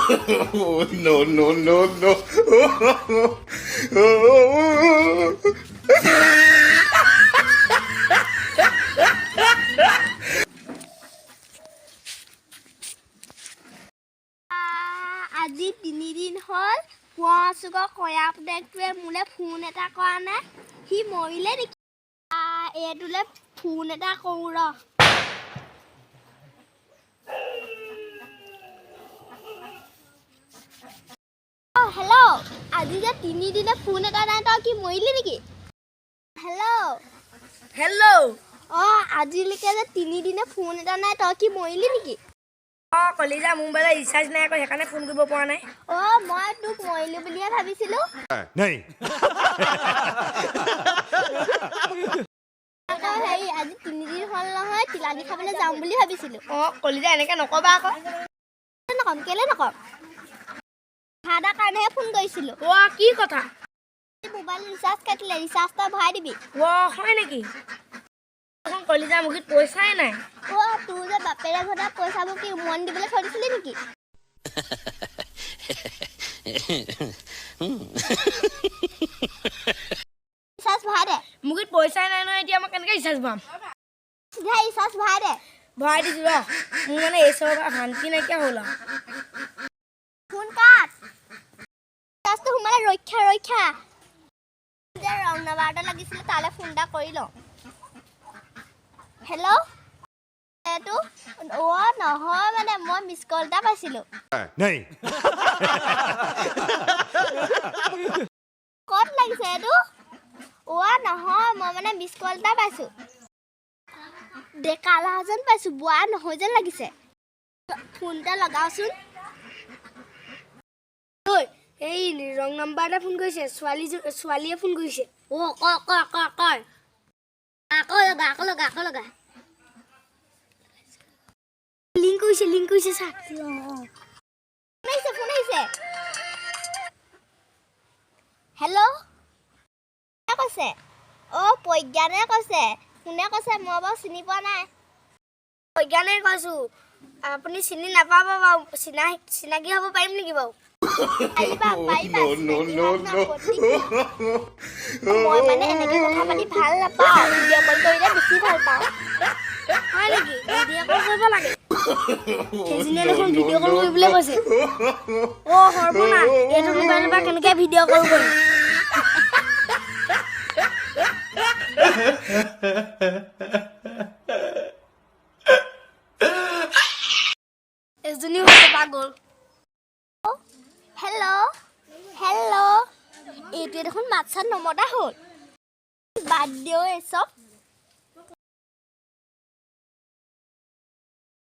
No, no, no, no. আজি 3 দিন হ'ল, কোঁৱৰ চুকৰ কয়া পুতেকটোৱে মোলৈ ফোন এটা কৰা নাই। সি মৰিলে নেকি? এইটোলৈ ফোন এটা কৰোঁ ৰ। অ' হেল্ল', আজি যে 3 দিনে ফোন এটা নাই, তই কি মৰিলি নেকি? হেল্ল'? হেল্ল'? অঁ, আজিলৈকে যে 3 দিনে ফোন এটা নাই, তই কি মৰিলি নেকি? অঁ কলিজা, মোৰ মোবাইলত ৰিচাৰ্জ নাই আকৌ, সেইকাৰণে ফোন কৰিব পৰা নাই। অঁ, মই তোক মৰিলি বুলিয়ে ভাবিছিলোঁ। नहीं। আকৌ হেৰি, আজি 3 দিন হ'ল নহয়, তিলানী খাবলৈ যাম বুলি ভাবিছিলোঁ। অঁ কলিজা, এনেকৈ নক'বা আকৌ। নকম, কেলে নকম? কথা এটাৰ কাৰণেহে ফোন কৰিছিলোঁ। অ', কি কথা? মোবাইল ৰিচাৰ্জ কাটিলে, ৰিচাৰ্জ এটা ভৰাই দিবি। অ' হয় নেকি? দেখোন কলিজা, মুখিত পইচাই নাই। অ', তোৰ যে বাপেৰে ঘটা পইচাবোৰ কি উমনি দিবলৈ থৈ দিছিলি নেকি? ৰিচাৰ্জ ভৰাই দে। মুখিত পইচাই নাই নহয় এতিয়া, মই কেনেকৈ ৰিচাৰ্জ ভৰাম? চিধা ৰিচাৰ্জ ভৰাই দে। ভৰাই দিছোঁ ৰ। মোৰ মানে এই চবৰ পৰা শান্তি নাইকিয়া হ'ল আৰু। Phone cut. ৰিচাৰ্জটো সোমালে, ৰক্ষা ৰক্ষা। যে ৰং নাম্বাৰ এটা লাগিছিলে, তালৈ ফোন এটা কৰি লওঁ। হেল্ল', এইটো অ' নহয়, মানে মই মিছ কল এটা পাইছিলোঁ। नहीं। ক'ত লাগিছে এইটো? অ' নহয়, মই মানে মিছ কল এটা পাইছোঁ। ডেকা ল'ৰা যেন পাইছোঁ, বুঢ়া নহয় যেন লাগিছে। ফোন এটা লগাওচোন। ঐ, এই ৰং নাম্বাৰ এটা ফোন কৰিছে, ছোৱালী, ছোৱালীয়ে ফোন কৰিছে। অ' ক ক ক কৰ, আকৌ লগা, আকৌ লগা, আকৌ লগা। লিংক কৰিছে, লিংক কৰিছে, চা। ফোন আহিছে, ফোন আহিছে। হেল্ল', কোনে কৈছে? অ' প্ৰজ্ঞানে কৈছে? কোনে কৈছে, মই বাৰু চিনি পোৱা নাই। প্ৰজ্ঞানে কৈছোঁ, আপুনি চিনি নাপাব বাৰু। চিনাকি হ'ব পাৰিম নেকি বাৰু? পাৰিবা, পাৰিবা। No, no, চিনাকি no, হোৱাত no. আপত্তি কি? মই মানে এনেকে কথা পাতি ভাল নাপাওঁ, ভিডিঅ' কল কৰিলে বেছি ভাল পাওঁ। হয় নেকি? ভিডিঅ' কল কৰিব লাগে? সেইজনীয়ে দেখোন ভিডিঅ' কল কৰিবলৈ কৈছে। অ' সৰ্বনাশ, এইটো মোবাইলৰ পৰা কেনেকৈ ভিডিঅ' কল কৰিম? এজনীও হৈছে পাগল। হেল্ল', হেল্ল', এইটোৱে দেখোন মাত চাত নমতা হ'ল। বাদ দিও এই চব।